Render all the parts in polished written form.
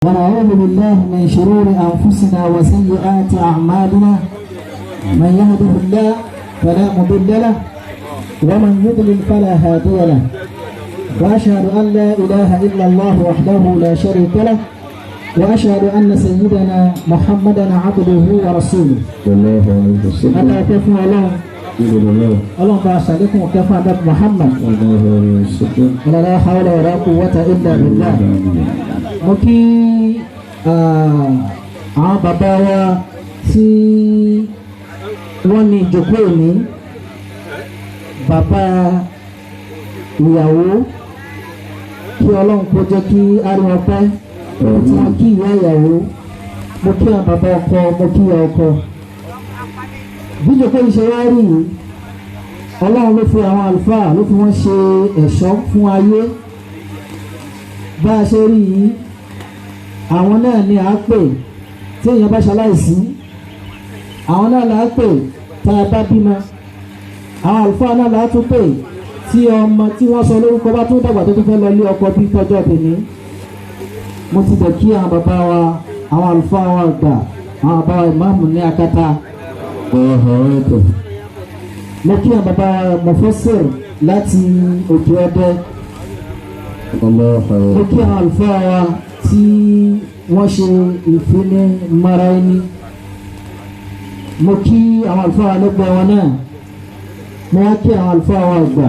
ونعوذ بالله من شرور أنفسنا وسيئات أعمالنا، من يهده الله فلا مضل له ومن يضلل فلا هادي له، وأشهد أن لا إله إلا الله وحده لا شريك له، وأشهد أن سيدنا محمدا عبده ورسوله. الله عليه وسلم. Adáwọ̀pẹ́ fún Ọlọ́run. Alhamdulillah. Ọlọ́run bá aṣàlékún ọ̀kẹ́ fún Adá Muhammad. الله عليه وسلم. La hawla wala quwwata illa billah. Mo kí àwọn bàbá wa tí wọ́n ní ìjókòó òní, bàbá ìyàwó, kí Ọlọ́run kó jẹ́ kí á rí wọn pẹ́. Mo ti wọn kí ìyá ìyàwó, mo kí àwọn bàbá ọkọ, mo kí ìyá ọkọ. Bí ìjókòó yìí ṣe wá rí yìí, Ọlọ́run ló fi àwọn àlùfáà, ló fi wọ́n ṣe ẹ̀ṣọ́ fún ayé. Bá a ṣe rí yìí, àwọn náà ni à á pè tí èèyàn bá ṣaláìsí, àwọn náà là á pè tá a bá bímọ, àwọn àlùfáà náà là á tún pè tí ọmọ tí wọ́n sọ lórúkọ bá tún dàgbà tó tún fẹ́ lọ lé ọkọ bí tọ́jọ́ tèmi. Mo ti bẹ̀ kí àwọn bàbá wa, àwọn àlùfáà wa gbà, àwọn bàbá wa ìmáàmù ní Akátá. الله أكبر. Mo kí àwọn bàbá wa mọ̀fọ́sẹ̀r láti Òkè Ọdẹ. الله Mo kí àwọn àlùfáà wa tí wọ́n ṣe ìfúnni mara ẹni. Mo kí àwọn àlùfáà wa lẹ́gbẹ̀ẹ́ wọn náà. Mo wá kí àwọn àlùfáà wa àgbà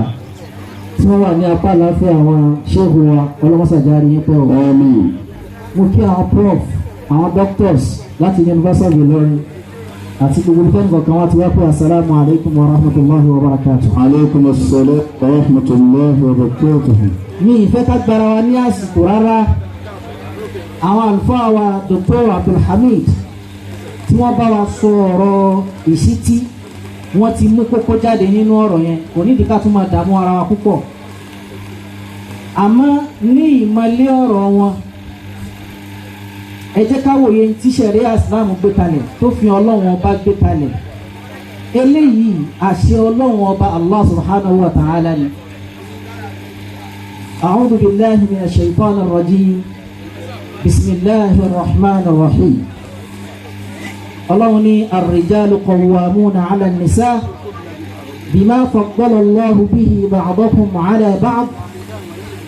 tí wọ́n wà ní apá àlàáfíà, àwọn ṣéèkù wa, ọlọ́mọṣàjáre yín pẹ́ o. آمين. Mo kí àwọn prof, àwọn doctors láti University of Ilorin àti gbogbo ìfẹ́ nǹkan wá ti wá pé asalaamu alaykum wa rahmatulahi wa barakatuh. عليكم السلام ورحمة الله وبركاته. Mi ì fẹ́ ká gbára wa ní àsìkò rárá. Àwọn àlùfáà wa Dr. Abdulhamid tí wọ́n bá wa sọ ọ̀rọ̀ ìṣítí, wọ́n ti mú kókó jáde nínú ọ̀rọ̀ yẹn. Kò nídìí ká tún máa dààmú ara wa púpọ̀, àmọ́ ní ìmọ̀lé ọ̀rọ̀ wọn, ẹ jẹ́ ká wòye tí ṣẹ̀ríà Islam gbé kalẹ̀, tó fi Ọlọ́run Ọba gbé kalẹ̀. Eléyìí, àṣẹ Ọlọ́run Ọba Allah subhanahu wa ta'ala ni. أعوذ بالله من الشيطان الرجيم، بسم الله الرحمن الرحيم. Ọlọ́run ní الرجال قوامون على النساء بما فضل الله به بعضهم على بعض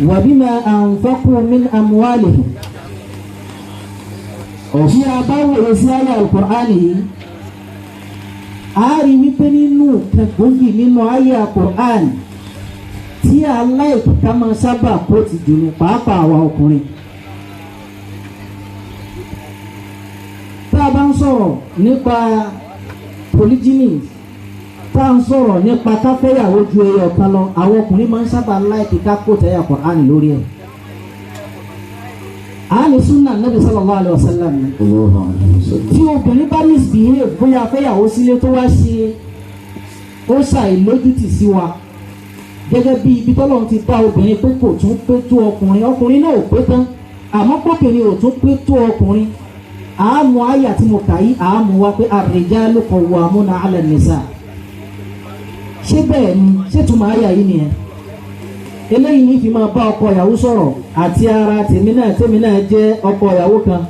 وبما أنفقوا من أموالهم. Tí a bá wòye sí ayé Alukur'ani yìí, a rí wípé nínú kẹgbógi nínú ayé Alukur'ani tí a láìkí ká máa sábà kó ti jù ní, pàápàá àwa ọkùnrin. Tá a bá ń sọ̀rọ̀ nípa polygyny, tá a ń sọ̀rọ̀ nípa káfẹ́yàwó ju ẹyọ kan lọ, àwọn ọkùnrin máa ń sábà láìkí ká kó tẹ̀yà Kùránì lórí ẹ̀. Àlè súnà Nabi sallallahu alaihi wasallam ni. الله عليه وسلم. Tí obìnrin bá misbehave, bóyá afẹ́yàwó sílé tó wá ṣe ó ṣàìlójútì sí wa, gẹ́gẹ́ bí ibi tọ́lọ́run ti dá obìnrin pé kò tún pé tó ọkùnrin, ọkùnrin náà ò pé tán, àmọ́ pọ́kìnrin ò tún pé tó ọkùnrin, àámu àyà tí mo kà yí, àámu wa pé ar-rijalu qawwamuna 'ala an-nisa. Ṣé bẹ́ẹ̀ ni? Ṣé túmọ̀ àyà yìí nìyẹn? Eléyìí ní fi máa bá ọkọ ìyàwó sọ̀rọ̀ àti ara tèmi náà, tèmi náà jẹ́ ọkọ ìyàwó kan,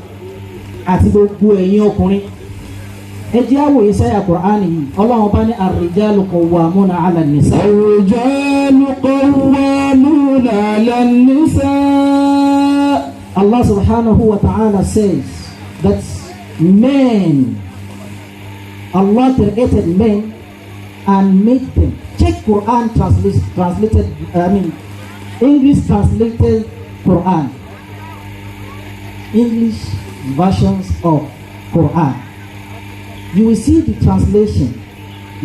àti gbogbo ẹ̀yin ọkùnrin. Ẹ jẹ́ àwòye sáyà Kùránì yìí. Ọlọ́run bá ní ar-rijalu qawwamuna 'ala an-nisa. الرجال قوامون على النساء. Allah subhanahu wa ta'ala says that men, Allah created men and made them. Check Quran translated, I mean, English translated Quran. English versions of Quran. You will see the translation.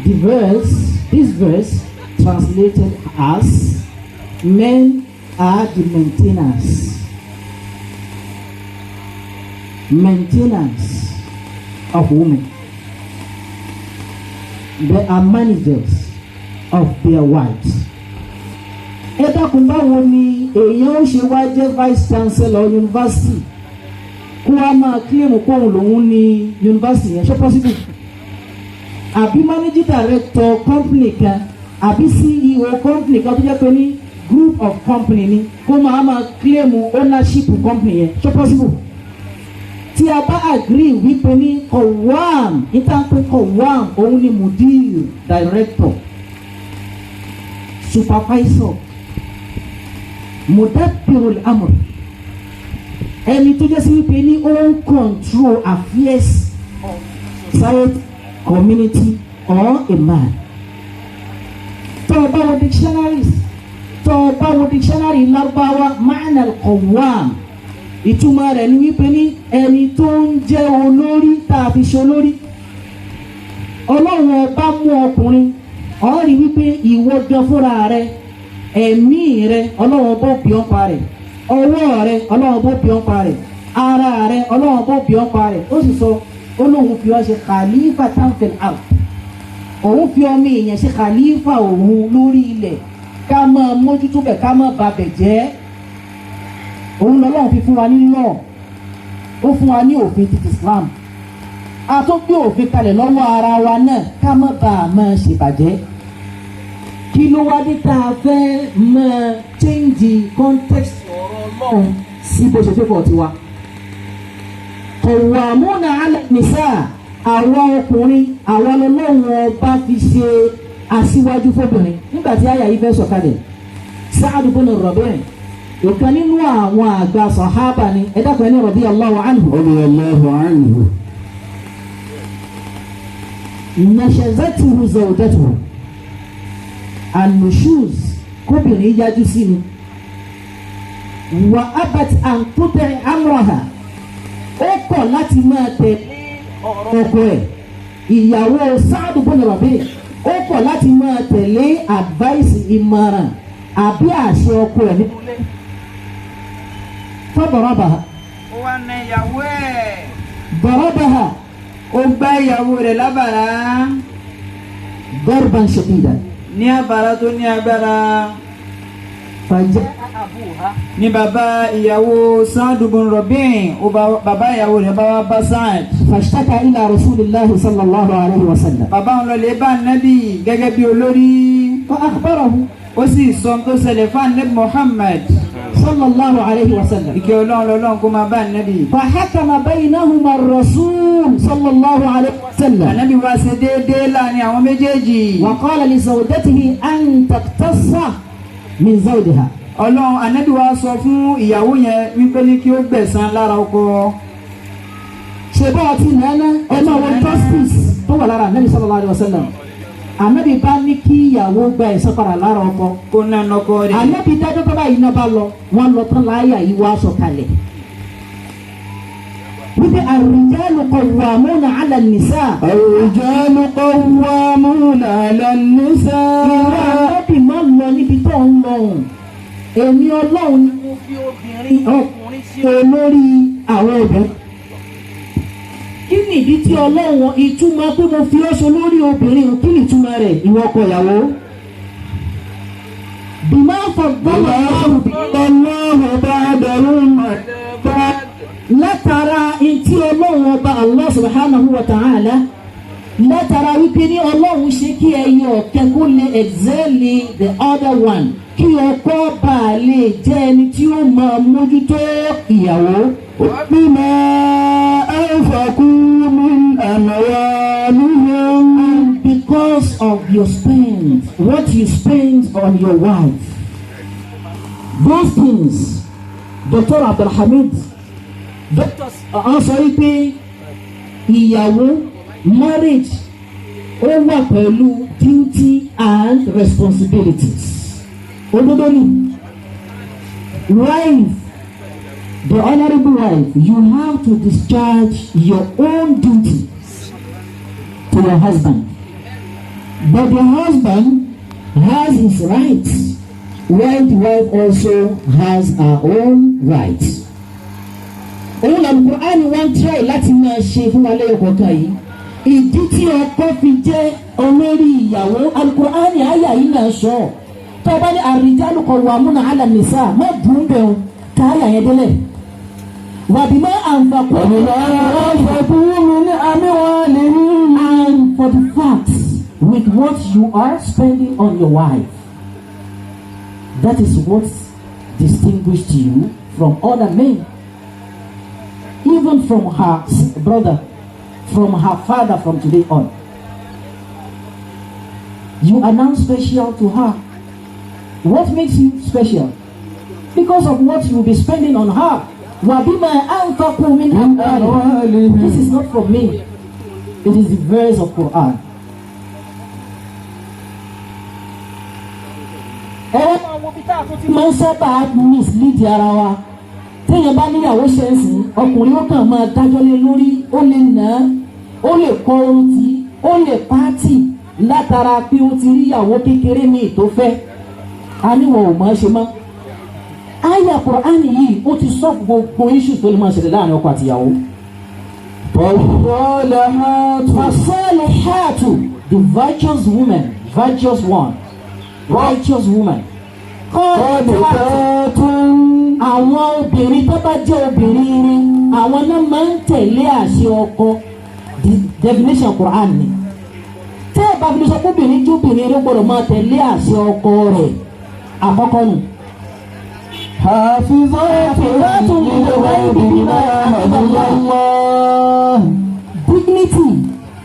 The verse, this verse translated as men are the maintainers. Maintenance of women. They are managers of their wives. Ẹ dákun, báwo ni èèyàn ó ṣe wá jẹ́ vice chancellor university, kó wá máa claim kóun lòun ní university yẹn? Ṣé possible? Àbí managing director company kan, àbí CEO company kan tó jẹ́ pé ní group of company ni, kó máa claim ownership company yẹn? Ṣé possible? Tí a bá agree wípé ní qawwam, níta pé qawwam, òun ni mudir, director, supervisor, mudabbirul amr, ẹni tó jẹ́ sí wípé ní ó ń control affairs of society, community or a man. Tó o bá wo dictionaries, tó o bá wo dictionary Lárúbáwá, ma'na al-qawwam, ìtumọ̀ rẹ̀ ni wípé ní ẹni tó ń jẹ́ olórí, tá a fi ṣe olórí. Ọlọ́run Ọba mú ọkùnrin, ó rí wípé ìwọ gan fúnra rẹ, ẹ̀mí rẹ, Ọlọ́run Ọba bí ọ́n pa rẹ̀, ọwọ́ rẹ, Ọlọ́run Ọba bí ọ́n pa rẹ̀, ara rẹ, Ọlọ́run Ọba bí ọ́n pa rẹ̀. Ó sì sọ, ó lóun fi ọ́ ṣe khalifatan fil ard, òun fi ọmọ èèyàn ṣe khalifa òun lórí ilẹ̀, ká máa mójútó bẹ̀, ká máa bà bẹ̀ jẹ́. Òun lọ́lọ́run fi fún wa ní law, ó fún wa ní òfin títí Islam, a tó gbé òfin kalẹ̀ lọ́wọ́ ara wa náà, ká má bàa máa ṣèbàjẹ́. Kí ló wá dé tá a fẹ́ máa change context ọ̀rọ̀ Ọlọ́run sí bó ṣe fẹ́ fọ̀ tiwa? Qawwamuna 'ala nisa, àwa ọkùnrin, àwa lọ́lọ́run Ọba fi ṣe aṣíwájú fóbìnrin. Nígbà tí àyà yìí fẹ́ sọ̀kalẹ̀, Sa'ad ibn Rabi', ìkan nínú àwọn àgbà sàhábà ni, ẹ dákun, ẹni radiyallahu anhu. رضي الله عنه. Nashazatuhu zawjatuhu, an-nushuz, kóbìnrin yájú sí ni, wa abat an tuti amraha, ó kọ̀ láti máa tẹ̀lé ọ̀rọ̀ ọkọ ẹ̀. Ìyàwó Sa'ad ibn Rabi', ó kọ̀ láti máa tẹ̀lé advice, ìmọ̀ràn àbí àṣẹ ọkọ ẹ̀ nínú ilé. Fadarabaha. Ó wá na ìyàwó ẹ̀. Darabaha. Ó gbá ìyàwó rẹ̀ lábàrá. Darban shadidan. Ní àbàrá tó ní agbára. Faja'a abuha. Ní bàbá ìyàwó Sa'ad ibn Rabi', ó bá bàbá ìyàwó rẹ̀ bá wá bá Sa'ad. Fashtaka ila rasulillahi sallallahu alayhi wa sallam. Bàbá òun lọ lè bá Nábì gẹ́gẹ́ bí olórí. Fa akhbarahu. Ó sì sọ tó ṣẹlẹ̀ fún Ànábì Muhammad. Sallallahu alayhi wa sallam. Ìkẹ́ Ọlọ́run lọ́lọ́run kó máa bá Nábì. فحكم بينهما الرسول صلى الله عليه وسلم. Ànábì wá ṣe déédéé láàrin àwọn méjèèjì. وقال لزوجته أن تقتص من زوجها. Ọlọ́run, Ànábì wá sọ fún ìyàwó yẹn wípé ní kí ó gbẹ̀san lára ọkọ. Ṣe bá ọtí nana, ẹ máa wọ justice tó wà lára Ànábì sallallahu alayhi wa sallam. Ànábì bá ní kí ìyàwó gba ẹ̀san padà lára ọkọ. Kó ná nọkọ rẹ̀. Ànábì dájọ́ tó báyìí náà bá lọ, wọ́n lọ tán, láyà yìí wá sọ kalẹ̀ wípé ar-rijalu qawwamuna 'ala an-nisa. الرجال قوامون على Ìwọ النساء. Ànábì, má lọ níbi tó ń lọ hùn. Èmi Ọlọ́run ni mo fi obìnrin, ọkùnrin sí olórí àwọn obìnrin. Kí nìdí tí Ọlọ́run, ìtumọ̀ pé mo fi ọ́ ṣe olórí obìnrin, kí ni ìtumọ̀ rẹ̀, ìwọ ọkọ ìyàwó? Bima faddala Allahu الله بعضهم على بعض. Látara ntí Ọlọ́run Ọba Allah subhanahu wa ta'ala, látara wípé ní Ọlọ́run ṣe kí ẹyẹ ọ̀kẹ́ kó lè excel the other one, kí ọkọ bá a lè jẹ́ ẹni tí ó máa mójútó ìyàwó. وبما أنفقوا من أموالهم. And because of your spend, what you spend on your wife, those things, Dr. Abdulhamid, doctors ọ̀hún sọ wípé ìyàwó, marriage, ó wà pẹ̀lú duty and responsibilities. Òdodo ni. Wife, the honourable wife, you have to discharge your own duty to your husband, but the husband has his rights while the wife also has her own rights. Òun l'Al-Qur'an wá ń try láti máa ṣe fún wa lẹ́yìn kọ̀ọ̀kan yìí. Ìdí tí ọkọ fi jẹ́ olórí ìyàwó, Al-Qur'an àyà yìí náà sọ. Tó o bá ní ar-rijalu qawwamuna 'ala an-nisa, má dùn bẹ́ẹ̀ o, ká àyà yẹn délẹ̀. Wa bima anfaqu. وبما أنفقوا من أموالهم. And for the fact with what you are spending on your wife, that is what distinguished you from other men. Even even from her brother, from her father from today on. You are now special to her. What makes you special? Because of what you will be spending on her. وَبِمَا أَنفَقُوا مِنْ أَمْوَالِهِمْ. This is not from me. It is the verse of Quran. Ẹ máa ń sábà mislead ara wa. Téèyàn bá níyàwó ṣe ń sìn, ọkùnrin ó kàn máa dájọ́ lé lórí, ó lè nà án, ó lè kọ ohun tí, ó lè pààtì látara pé ó ti rí ìyàwó kékeré ní tó fẹ́. A níwọ̀n ò máa ṣe mọ́. Àyà Quran yìí ó ti sọ gbogbo issues tó lè máa ṣẹlẹ̀ láàrin ọkọ àtìyàwó. Fasalihatu, the virtuous woman, virtuous one, righteous woman. Àwọn obìnrin tó bá jẹ́ obìnrin rí, àwọn náà máa ń tẹ̀lé àṣẹ ọkọ. The definition Quran ni. Tẹ́ ẹ bá fi sọ pé obìnrin tí obìnrin rí gbọ́dọ̀ máa tẹ̀lé àṣẹ ọkọ rẹ̀ àkọ́kọ́ nù. Hafizatun lil-ghaybi bima hafiza Allah. Dignity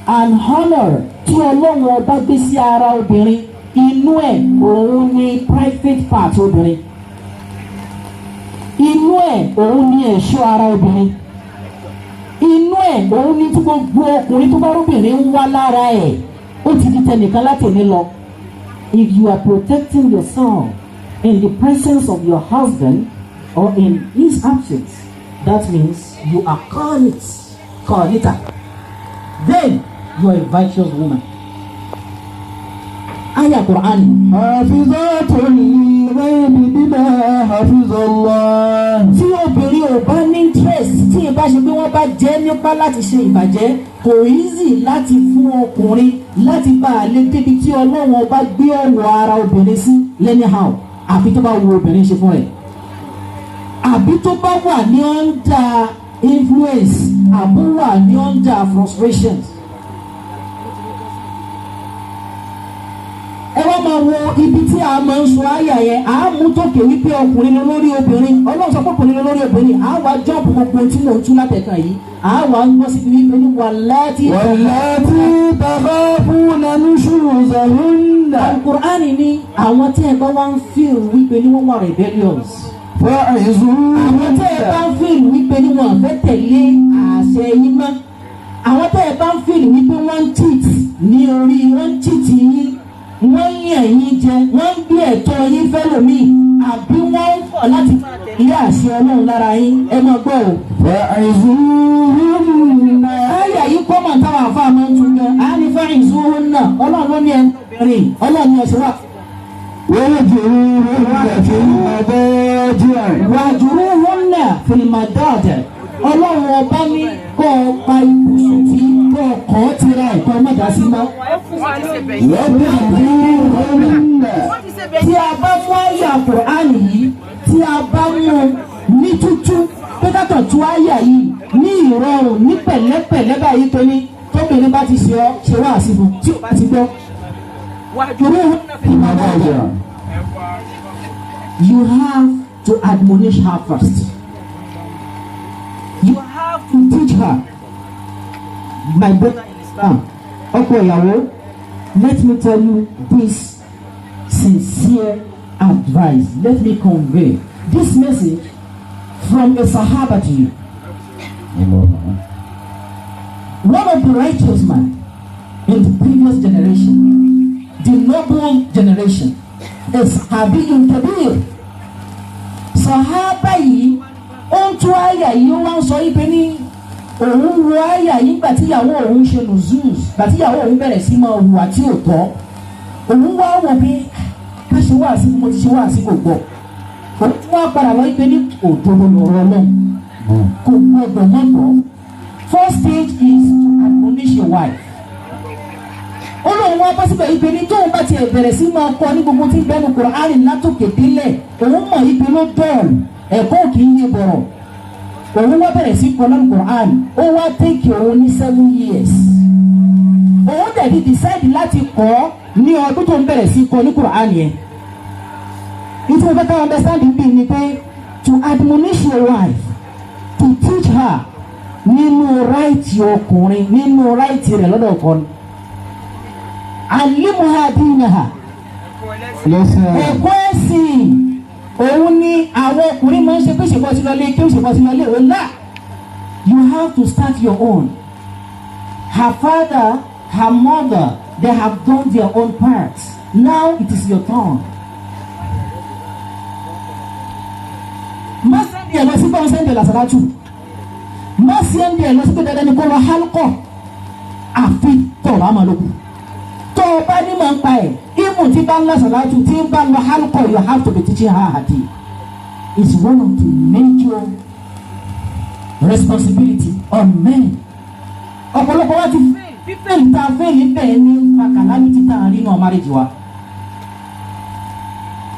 and honour tí Ọlọ́run ọba gbé sí ara obìnrin, inú ẹ̀ òun ni private part obìnrin, inú ẹ̀ òun ni ẹ̀ṣọ́ ara obìnrin, inú ẹ̀ òun ni tí gbogbo ọkùnrin tó bá róbìnrin ń wá lára ẹ̀, ó ti di tẹnìkan láti ní lọ. If you are protecting yourself in the presence of your husband or in his absence, that means you are qanit, qanita. Then you are a virtuous woman. Aya Quran. Hafizatun lil-ghaybi bima hafiza Allah. Tí obìnrin ò bá ní interest, tí ìbá ṣe pé wọ́n bá jẹ́ nípa láti ṣe ìbàjẹ́, kò easy láti fún ọkùnrin láti bá a lè débi tí Ọlọ́run ọba gbé ọ̀wọ̀ ara obìnrin sí anyhow, àfi tó bá wo obìnrin ṣe fún rẹ̀, àbí tó bá wà ní under influence, àbó wà ní under frustrations. Ẹ wá máa wo ibi tí a máa ń sọ àyà yẹn, à á mú tókè wípé ọkùnrin ló lórí obìnrin. Ọlọ́run sọ pé ọkùnrin ló lórí obìnrin, à á wá jọ́ọ̀bù gbogbo tí mò ń tú látẹ̀ka yìí, à á wá ń gbọ́ síbi wípé ní wàláàtì. Wallati takhafuna nushuzahunna. Al-Qur'ani ní àwọn tí ẹ bá wá ń feel wípé ní wọ́n wà rebellious. Fa'izuhunna. Àwọn tí ẹ bá ń feel wípé ní wọ́n fẹ́ tẹ̀lé àṣẹ yín mọ́. Àwọn tí ẹ bá ń feel wípé wọ́n ń cheat ní orí, wọ́n ń cheat yín, wọ́n ń yàn yín jẹ, wọ́n ń gbé ẹ̀tọ́ yín fẹ́lòmíì, àbí wọ́n ń kọ̀ láti máa tẹ̀lé àṣẹ Ọlọ́run lára yín, ẹ máa gbọ́ o. Fa'izuhunna. Ayà yìí kọ́ màá táwọn àfa máa ń tún gan. A ní fa'izuhunna, Ọlọ́run ló ní ẹni obìnrin, Ọlọ́run ní ẹ̀ṣẹ̀ wà. Wahjuruhunna fil madaji'. Wahjuruhunna fil madaji'. Ọlọ́run ọba ní kọ́ ọ pa ibùsùn tí kọ́ ọ kọ́ tira ẹ̀kọ́ mẹ́ta sí mọ́. Wadribuhunna. Tí a bá mú àyà Kùránì yìí, tí a bá mú ní tútú, pé kákan tú àyà yìí ní ìrọ̀rùn ní pẹ̀lẹ́pẹ̀lẹ́ báyìí tó ní tóbìnrin bá ti ṣe ọ́ ṣe wá àsìkò tí ò bá ti gbọ́. Wahjuruhunna fil madaji'. You have to admonish her first. You have to teach her. My brother in Islam, ọkọ ìyàwó, let me tell you this sincere advice. Let me convey this message from a Sahaba to you. One of the righteous men in the previous generation, the noble generation, is Sahabiyun Kabir. Sahaba yìí, ó ń tú àyà yìí, ó wá ń sọ yìí pé ní òun wo àyà yìí gbà tí ìyàwó òun ṣe nùzúùs, gbà tí ìyàwó òun bẹ̀rẹ̀ sí máa hùwà tí ò tọ́. Òun wá wò pé ká ṣe wáàsí, mo ti ṣe wáàsí kò gbọ́. Òun tún wá padà lọ pé ní òdodo lọ̀rọ̀ Ọlọ́run, kò gbọdọ̀ mọ́ gbọ́. First stage is to admonish your wife. Ó lóun wá bọ́ síbẹ̀ ipe ní tóun bá tiẹ̀ bẹ̀rẹ̀ sí máa kọ́ ní gbogbo tí ń bẹ́nu Kùránì látòkè délẹ̀, òun mọ̀ ipe ló dọ̀ọ̀lù, ẹ̀kọ́ kì í yé bọ̀rọ̀. Òun wá bẹ̀rẹ̀ sí kọ́ lọ́nù Kùránì, ó wá take òun ní 7 years. Òun dẹ̀ ti decide láti kọ́ ní ọdún tó ń bẹ̀rẹ̀ sí kọ́ ní Kùránì yẹn. Nítorí mo fẹ́ ká understand bí ni pé to admonish your wife, to teach her, Nínú right ọkùnrin, nínú right rẹ̀ lọ́dọ̀ ọkọ ni. Alimuha dinaha. Ẹ̀kọ́ ẹ̀sìn òun ni àwọn ọkùnrin máa ń ṣe pé ṣèkọ́ sí lọlé kí ó ṣèkọ́ sí lọlé òun náà. You have to start your own. Her father, her mother, they have done their own part. Now it is your turn. Má send ẹ̀ lọ sí pé wọ́n send ẹ̀ làṣàlátù. Má send ẹ̀ lọ sí pé dandan ni kó lọ hálùkọ̀. Àfi tọ̀ bá máa lókun. Tó o bá ní máa ń pa ẹ̀, even tí bá ń làṣàlátù, tí ń bá lọ hálùkọ̀, you have to be teaching her hadith. It's one of the major responsibility on men. Ọ̀pọ̀lọpọ̀ wa ti fail, fífẹ́ẹ̀lì tá a fail bẹ́ẹ̀ ní fa calamity tá a rí náà marriage wa.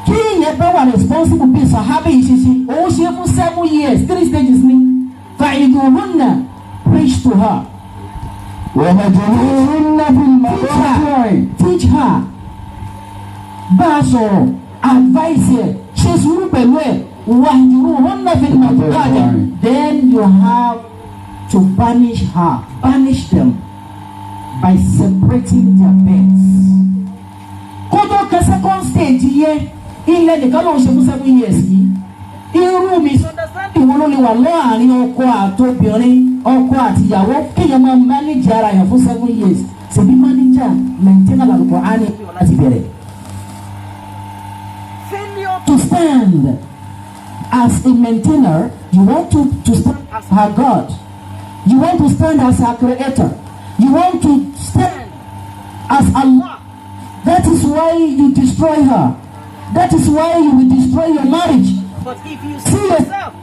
Kí ìyẹn bá wà responsible bí sàhábì yìí ṣe ṣe, òun ṣe fún 7 years, three stages ni. Fa'iduhunna, preach to her. وهجروهن في المضاجع. Teach her. Bá a sọ̀rọ̀, advice ẹ̀, ṣe sùúrù pẹ̀lú ẹ̀, wahjuruhunna fil madaji. Then you have to banish her, banish them by separating their beds. Kó tó kan second stage yẹn, ilẹ̀ nìkan ló ń ṣe fún 7 years yìí. Irú misunderstanding wo ló lè wà láàrin ọkọ àtobìnrin, ọkọ àtìyàwó, kéèyàn máa manage ara yẹn fún 7 years? Ṣèbí manager, maintainer làlùkò á ní ìpè láti bẹ̀rẹ̀. Failure to stand as a maintainer, you want to stand as her God. You want to stand as her creator. You want to stand as Allah. That is why you destroy her. That is why you will destroy your marriage. But if you See yourself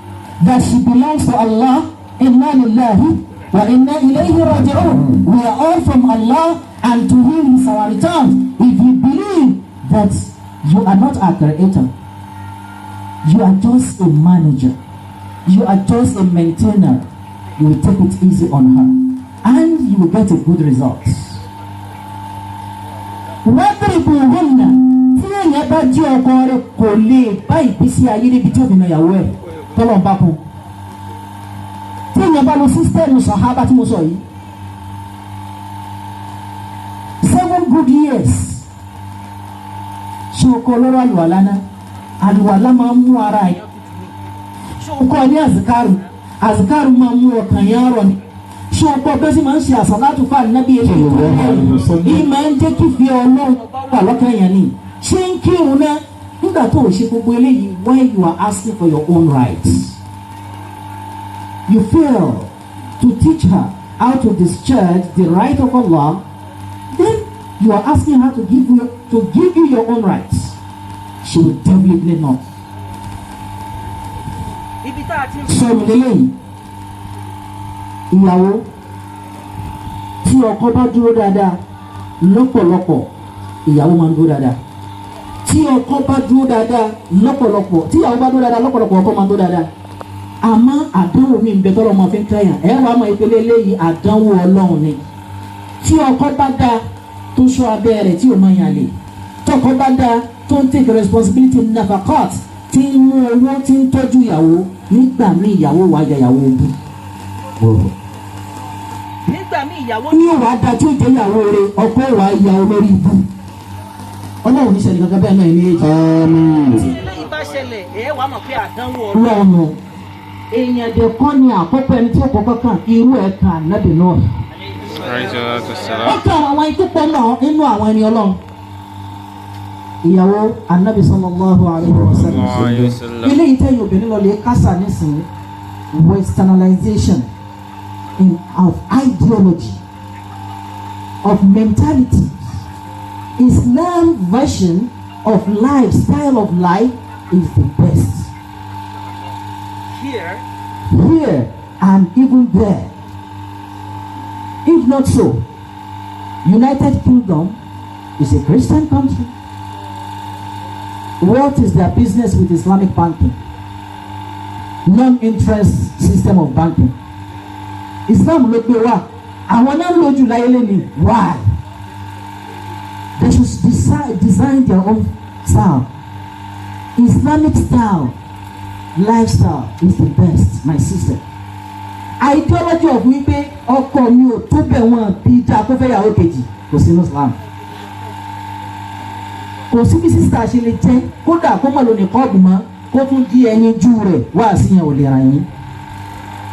that she belongs to Allah. Inna lillahi wa inna ilayhi raji'un. We are all from Allah and to Him is our return. If you believe that you are not a creator, you are just a manager, you are just a maintainer, you will take it easy on her and you will get a good result. Wadribuhunna, tí èèyàn bá jí ọkọ rẹ̀ kò lè bá ìgbésí ayé níbi tí òmìnira ìyàwó ẹ̀ tọ́lọ̀ ń bá kú. Tí èèyàn bá lo system sàhábà tí mo sọ yìí, 7 good years, ṣé o kọ lọ́rọ̀ àlùwàlá náà? Àlùwàlá máa ń mú ara ẹ̀. Ṣé o kọ́ ní àzìkárù? Àzìkárù máa ń mú ọkàn yẹn rọ̀ ni. Ṣé o kọ́ bẹ́sí máa ń ṣe àsàlátù fún ànábì eléyìí tó ń bẹ̀rù? Yìí máa ń jẹ́ kí fi Ọlọ́run wà lọ́kàn yẹn ni. Ṣé ń kírun náà? Nígbà tó o ṣe gbogbo eléyìí, when you are asking for your own rights, you fail to teach her how to discharge the right of Allah, then you are asking her to give you your own rights. She will definitely not. Ibi tá a ti ń Sọ̀rọ̀ lélẹ́yìí, ìyàwó, tí ọkọ bá dúró dáadáa lọ́pọ̀lọpọ̀, ìyàwó máa ń dúró dáadáa. Tí ọkọ bá dúró dáadáa lọ́pọ̀lọpọ̀, tí ìyàwó bá dúró dáadáa lọ́pọ̀lọpọ̀, ọkọ máa ń dúró dáadáa. Àmọ́ àdánwò mi ń bẹ tọ́lọ́ máa fi ń káyàn ẹ̀ wàá mọ ìpele eléyìí, àdánwò Ọlọ́run ni. Tí ọkọ bá dáa, tó ṣọ́ abẹ́ rẹ̀, tí ò máa yàn lè, tọkọ bá dáa, tó ń take responsibility nafaqat, tí ń mú owó, tí ń tọ́jú ìyàwó, nígbà míì ìyàwó wàá ya ìyàwó ogún. Nígbà míì ìyàwó Ní òwà da tí ó jẹ́ ìyàwó rẹ̀, ọkọ wàá ya olórí ibú. Ọlọ́run ní sẹ́ni kankan bẹ́ẹ̀ náà ní èjì. Àmín. Tí eléyìí bá ṣẹlẹ̀, ẹ wàá mọ̀ pé àdánwò Ọlọ́run. Ọlọ́run èèyàn dẹ̀ kọ́ ni àkọ́kọ́ ẹni tí ó kọ́kọ́ kàn irú ẹ̀ kan Ànábì náà. Ó kàn àwọn ikú pọ̀ náà nínú àwọn ẹni Ọlọ́run. Ìyàwó Ànábì sallallahu alaihi wasallam. Eléyìí tẹ́yìn obìnrin lọ lè kásà nísìnyí, westernization of ideology, of mentality. Islam version of life, style of life is the best. Here, here and even there. If not so, United Kingdom is a Christian country. What is their business with Islamic banking? Non-interest system of banking. Islam ló gbé wá. Àwọn náà lójú láyé lẹ́nu. Why? They should design their own style. Islamic style, lifestyle is the best, my sister. Ideology of wípé ọkọ mi ò tó bẹ̀ wọ́n bí dáa kó fẹ́ yàwó kejì kò sí ní Islam. Kò sí bí sister ṣe lè jẹ́ kódà kó mọ̀ lónìí kọ́ọ̀bù mọ́ kó tún di ẹyin jú rẹ̀ wá sí yẹn ò lè ràn yín.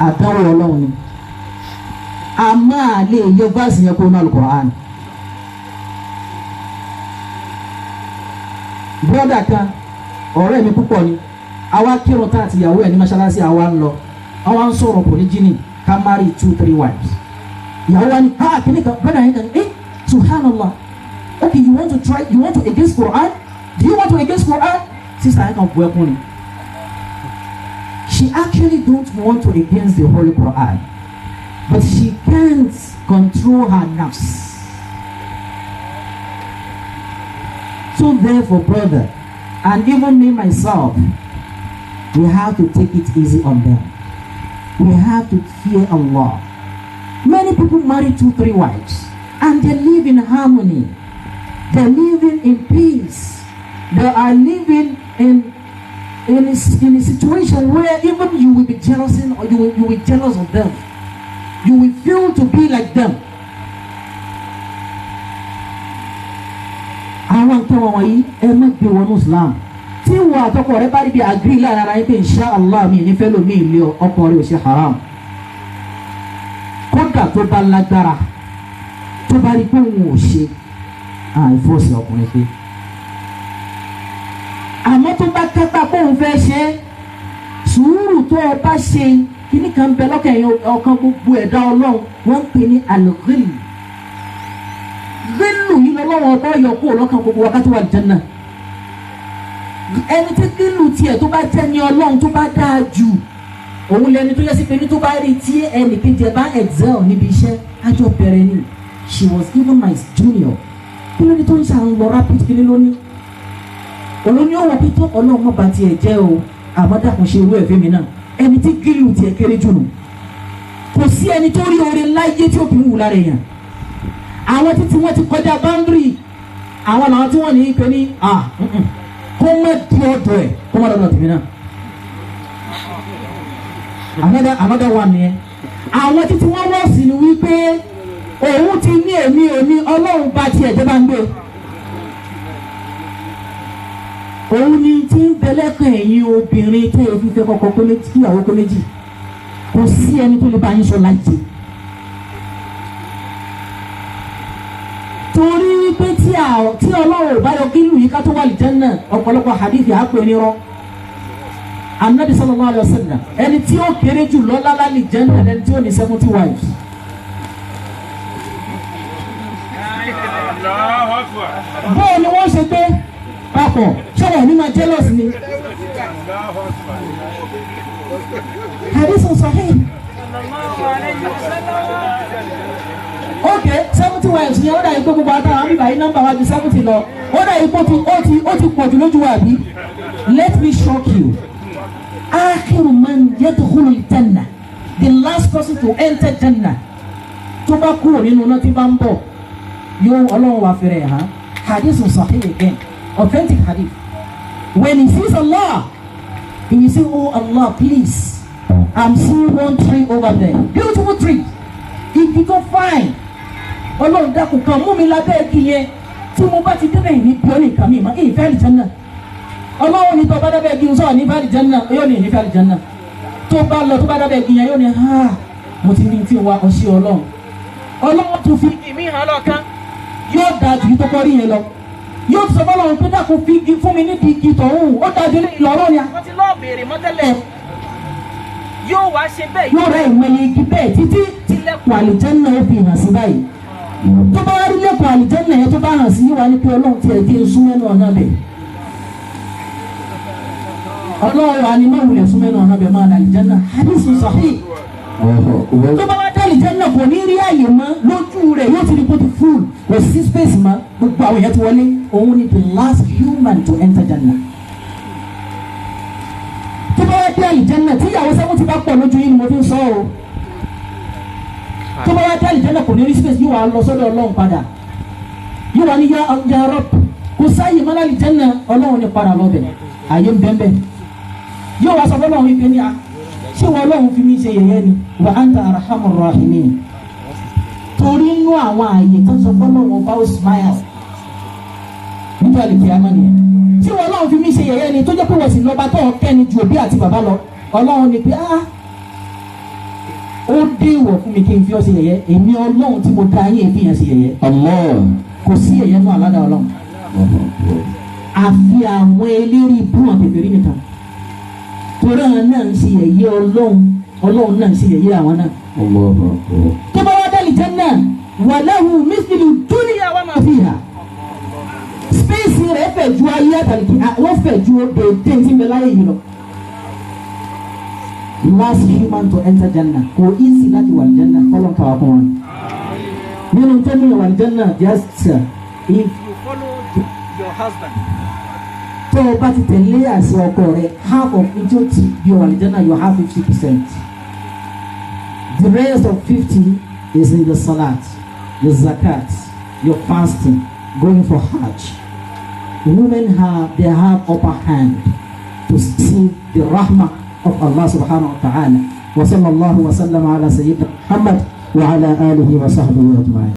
Àdánwò Ọlọ́run ni. A máa lè yọ verse yẹn kó nínú Al-Qur'an. Brother kan ọ̀rẹ́ mi púpọ̀ ni àwa kírun tá àti ìyàwó ẹ̀ ní mọ́ṣáláṣí àwa ń lọ àwa ń sọ̀rọ̀ polygyny ká marry 2-3 wives. Ìyàwó wa ni ah kìnnì kan brother yẹn kan eh subhanallah, okay, you want to try, you want to against Quran, do you want to against Quran? Sister yẹn kan bu ẹkún ni. She actually don't want to against the Holy Quran, but she can't control her nafs. So therefore, brother, and even me myself, we have to take it easy on them. We have to fear Allah. Many people marry 2-3 wives and they live in harmony. They're living in peace. They are living in a situation where even you will be jealous, or you will be jealous of them. You will feel to be like them. Àwọn nǹkan wọ̀nyí ẹ má gbé wọnú Islam. Tí wọ́n àtọkọ rẹ bá rí bí agree lára ara yín pé insha Allah mi nífẹ̀ẹ́ lómi ilé ọkọ rẹ ò ṣe haram. Kódà tó bá lágbára tó bá rí pé òun ò ṣe àìfọ́sì ọkùnrin pé. Àmọ́ tó bá kápá pé òun fẹ́ ṣe é, sùúrù tó o bá ṣe kíní kan bẹ lọ́kàn ẹ̀yìn ọkàn gbogbo ẹ̀dá Ọlọ́run wọ́n ń pè ní al-ghil. Gílù yìí lọ́wọ́ ọba yọ kúrò lọ́kàn gbogbo wákàtí wà jẹ́nà. Ẹni tí gílù tiẹ̀ tó bá jẹ́ ní Ọlọ́run tó bá dáa jù òun lẹni tó yẹ sí pé ní tó bá rí tí ẹnì kejì ẹ bá excel níbi iṣẹ́ ájọ bẹ̀rẹ̀ ni. She was even my junior. Kí ló ní tó ń ṣàn lọ rapid kí ló ní? Òun ni ó wọ pé tó Ọlọ́run mọ́ bá tiẹ̀ jẹ́ o àmọ́ dàkún ṣe irú ẹ̀fẹ́ mi náà. Ẹni tí gílù tiẹ̀ kéré jù nù. Kò sí ẹni tó rí oore láyé tí ó kì í wù lára èèyàn. Àwọn títí wọ́n ti kọjá boundary àwọn làwọn tí wọ́n ní í pé ní kó má di ọ̀dọ̀ ẹ̀ kó má dọ̀dọ̀ tèmi náà. Another one nìyẹn. Àwọn títí wọ́n wọ̀ sí ni wípé òun ti ní èmi òní Ọlọ́run bá tiẹ̀ jẹ́ bá ń gbé. Òun ni tí ń bẹlẹ́kàn ẹ̀yin obìnrin tó yẹ fífẹ́ kọ́kọ́ pé méjì kíyàwó pé méjì kò sí ẹni tó lè bá yín sọ láyé. Torí pé tí Ọlọ́run ò bá yọ kí lù yí ká tó wà lìjẹ́nà ọ̀pọ̀lọpọ̀ hadithi á pè ní rọ́. Anabi sallallahu alayhi wa sallam ẹni tí ó kéré jù lọ́lá lálìjẹ́nà ẹni tí ó ní 70 wives. Bóò ni wọ́n ṣe gbé papọ̀ ṣé wọ́n ní máa jealous ni. Hadith sahih. Okay, 70 wives yẹn ó dà yìí pé gbogbo àtàwọn àmì báyìí nọ́mbà wa ju 70 lọ ó dà yìí pé ó ti pọ̀ jù lójú wa bí. Let me shock you. Akhiru man yadkhulu al-jannah, the last person to enter Jannah, tó bá kúrò nínú náà tí bá ń bọ̀ yóò Ọlọ́run wà fẹ́rẹ̀ hàn. Hadith sahih again, authentic hadith. When he sees Allah, he will say, oh Allah, please, I'm seeing one tree over there, beautiful tree, igi tó fine. Ọlọ́run dákun kan mú mi lábẹ́ igi yẹn tí mo bá ti débẹ̀ ní bí ó ní nǹkan mi mà ìfẹ́ àlìjánná. Ọlọ́run ní tó bá dábẹ́ igi sọ̀rọ̀ ní ìfẹ́ àlìjánná yóò ní ìfẹ́ àlìjánná. Tó bá lọ tó bá dábẹ́ igi yẹn yóò ní ha mo ti rí tí ń wa ọṣẹ Ọlọ́run. Ọlọ́run tún fi igi mi hàn lọ́kàn yóò da jù tó kọ́ rí yẹn lọ. Yóò sọ fọlọ́run pé dákun fi igi fún mi nídìí igi tọ̀hún ó da jù lọ́rọ́ ni. Àwọn ti lọ́ọ̀ béèrè mọ́tẹ́lẹ̀ yóò wá ṣe bẹ́ẹ̀ yóò rẹ ìmọ̀ye igi bẹ́ẹ̀ títí tilẹ̀kùn àlìjánná ó fi hàn sí báyìí. Tó bá rí lẹ́kùn àlìjánná yẹn tó bá hàn sí yíwa ní pé Ọlọ́run tiẹ̀ dé súnmẹ́nu ọ̀nà bẹ̀. Ọlọ́run wa ni má wulẹ̀ súnmẹ́nu ọ̀nà bẹ̀ máa àlìjánná hadith sahih. Tó bá wá dé àlìjánná kò ní rí àyè mọ́ lójú rẹ̀ yóò ti rí kó ti full kò sí space mọ́ gbogbo àwọn èèyàn ti wọlé òun ni the last human to enter Jannah. Tó bá wá dé àlìjánná tí ìyàwó 70 bá pọ̀ lójú yín ni mo fi ń sọ o. Tó bá wá dé àlìjánná kò ní rí space yóò wá lọ sọ́dọ̀ Ọlọ́run padà yóò wá ní ya Rabb kò sáyè mọ́ àlìjánná Ọlọ́run ní padà lọ́bẹ̀ àyè ń bẹ́ẹ̀ yóò wá sọ fọlọ́run wípé ní a ṣé wọn Ọlọ́run fi mí ṣe yẹ̀yẹ́ ni Wa anta arhamur rahimin. Torí inú àwọn ààyè tó sọ fọlọ́wọ́n bá ó smile nítorí àlìkìyámà nìyẹn. Tí wọn Ọlọ́run fi mí ṣe yẹ̀yẹ́ ni, tó jẹ́ pé wọ́n sì lọ́ba tó kẹ́ni ju òbí àti bàbá lọ. Ọlọ́run ni pé, ah, ó dé ìwọ̀ fún mi kí n fi ọ́ ṣe yẹ̀yẹ́. Èmi Ọlọ́run tí mo dá yín èéfì yẹn ṣe yẹ̀yẹ́. Allah. Kò sí yẹ̀yẹ́ fún aládàá Ọlọ́run, àfi àwọn eléré ibú wọn kèfèrí nìkan, torí àwọn náà ń ṣe yẹ̀yẹ́ Ọlọ́run, Ọlọ́run náà ń ṣe yẹ̀yẹ́ àwọn náà. Allahu akbar. Tó bá wá dálì Janna, walahu mithlu dunya wa ma fiha, space rẹ̀ fẹ̀ ju ayé àtàlìkì, wọ́n fẹ̀ ju déédéé tí ń bẹ láyé yìí lọ. Last human to enter Jannah. Kò easy láti wà Jannah, kọ́lọ́n kàwá kún wọn. Nínú tó mú wà Jannah, just if you follow your husband, tó o bá ti tẹ̀lé àṣẹ ọkọ rẹ, half of it ó ti bí wà Jannah. You have 50%. The rest of 50 is in the salat, the zakat, your fasting, going for hajj. Women have they have upper hand to see the rahmah of Allah subhanahu wa ta'ala. Wa sallallahu wa sallam ala sayyidina Muhammad wa ala alihi wa sahbihi ajma'in.